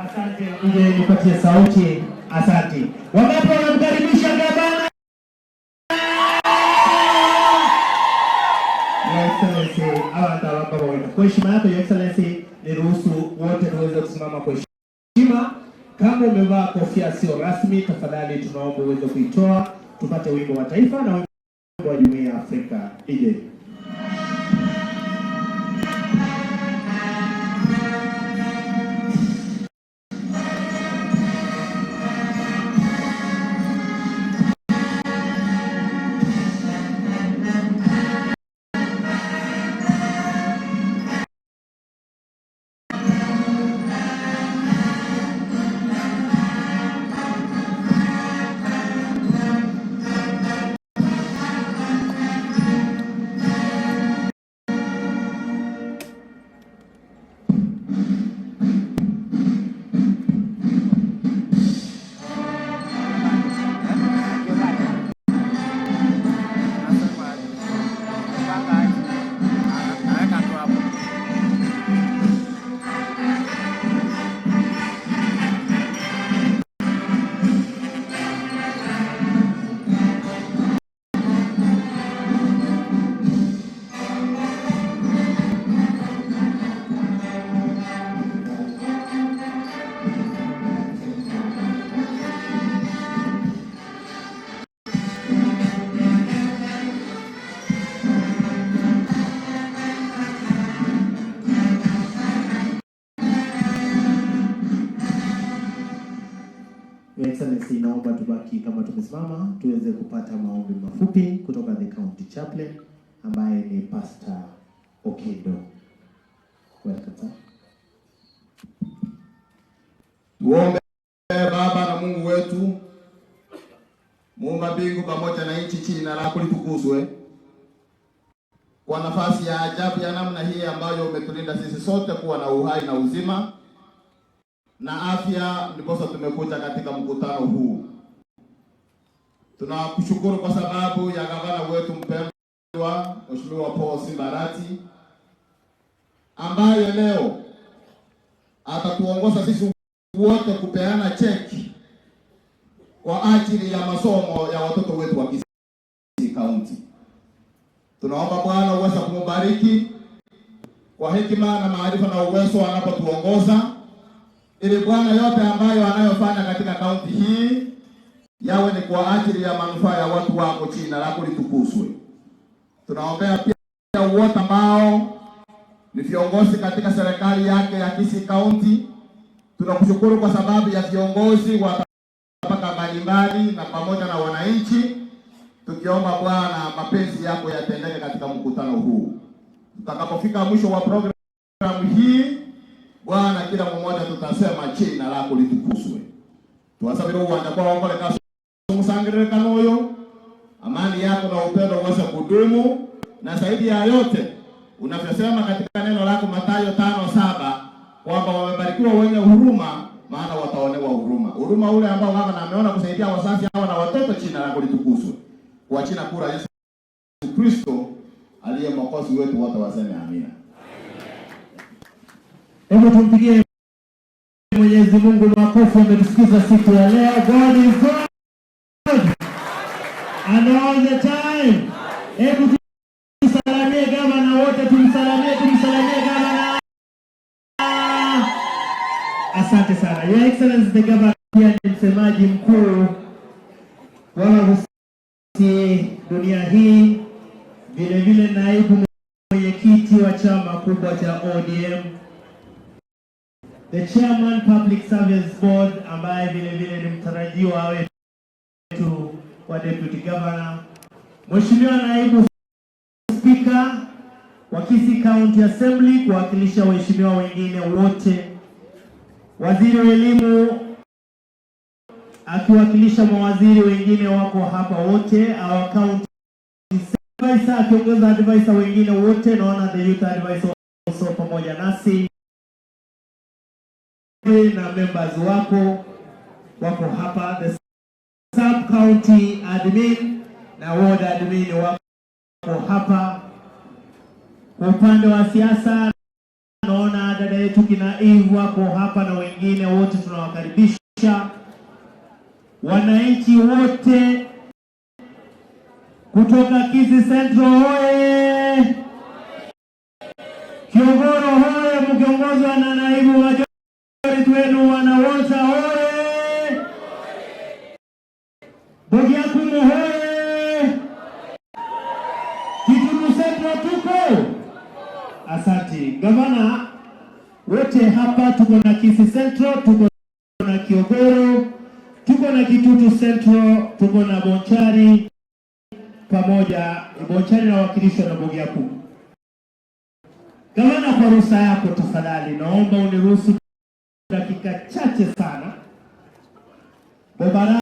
Asante, nije nipatie sauti. Asante. Wangapi wanamkaribisha gavana? Your Excellency, hawa ndio ambao. Kwa heshima yako Your Excellency, niruhusu wote tuweze kusimama kwa heshima. Kama umevaa kofia sio rasmi, tafadhali tunaomba uweze kuitoa, tupate wimbo wa taifa na wimbo wa Jumuiya ya Afrika. DJ. Naweka tu hapo. Your Excellency, naomba tubaki kama tumesimama tuweze kupata maombi mafupi kutoka the county chaplain ambaye ni Pastor Okindo. Welcome, sir. Tuombe. Baba na Mungu wetu, muumba mbingu pamoja na nchi, jina lako litukuzwe kwa nafasi ya ajabu ya namna hii ambayo umetulinda sisi sote kuwa na uhai na uzima na afya, ndiposa tumekuja katika mkutano huu. Tunakushukuru kwa sababu ya gavana wetu mpendwa Mheshimiwa Paul Simba Arati ambaye leo atatuongoza sisi wote kupeana cheki kwa ajili ya masomo ya watoto wetu wa Kisii County. Tunaomba Bwana uweze kumubariki kwa hekima na maarifa na uwezo anapotuongoza, ili Bwana yote ambayo anayofanya katika kaunti hii yawe ni kwa ajili ya manufaa ya watu wako, jina lako litukuzwe. Tunaombea pia wote ambao ni viongozi katika serikali yake ya Kisii County. Tunakushukuru kwa sababu ya viongozi wa tabaka mbalimbali. mbalimbali na pamoja na wananchi, tukiomba Bwana mapenzi yako yatendeke katika mkutano huu. Tutakapofika mwisho wa programu hii, Bwana, kila mmoja tutasema jina lako litukuzwe. Tuwasabire uwanja kwa wakoleka musangiririkano uyu, amani yako na upendo uweze kudumu, na zaidi ya yote unavyosema katika neno lako Mathayo 5:7 kwamba wamebarikiwa wenye huruma, maana wataonewa huruma. Huruma ule ambao baba na ameona kusaidia wazazi hawa na watoto, jina lako litukuzwe. Kwa jina kuu la Yesu Kristo aliye mwokozi wetu, wote waseme amina. Hebu tumpigie Mwenyezi Mungu makofi, ametusikiza siku ya leo. God is good and all the time. Hebu tusalamie gavana wote, tumsalamie, tumsalamie gavana. Asante sana. Your Excellency the Governor pia ni msemaji mkuu wa Wagusii dunia hii, vile vile naibu mwenyekiti wa chama kubwa cha ODM, the chairman Public Service Board, ambaye vile vile ni mtarajiwa wetu wa deputy governor, Mheshimiwa naibu spika wa Kisii County Assembly kuwakilisha waheshimiwa wengine wote, waziri wa elimu akiwakilisha mawaziri wengine wako hapa wote, our county advisor akiongoza advisor wengine wote, naona the youth advisor also pamoja nasi na members wako hapa, the sub county admin na ward admin wako hapa. Kwa upande wa siasa naona dada yetu kina Eve wako hapa na wengine wote tunawakaribisha. Wananchi wote kutoka Kisii Central hoye! Kiogoro hoye! Mkiongozwa na naibu majority wenu wana Walter hoye! Bogiakumu hoye! Kitutu Central tuko. Asante gavana, wote hapa tuko na Kisii Central, tuko na Kiogoro, tuko na Kitutu Central, tuko na Bonchari pamoja. Bonchari nawakilishwa na Bogiakumu. Gavana, kwa ruhusa yako tafadhali, naomba uniruhusu dakika chache sana. Bobara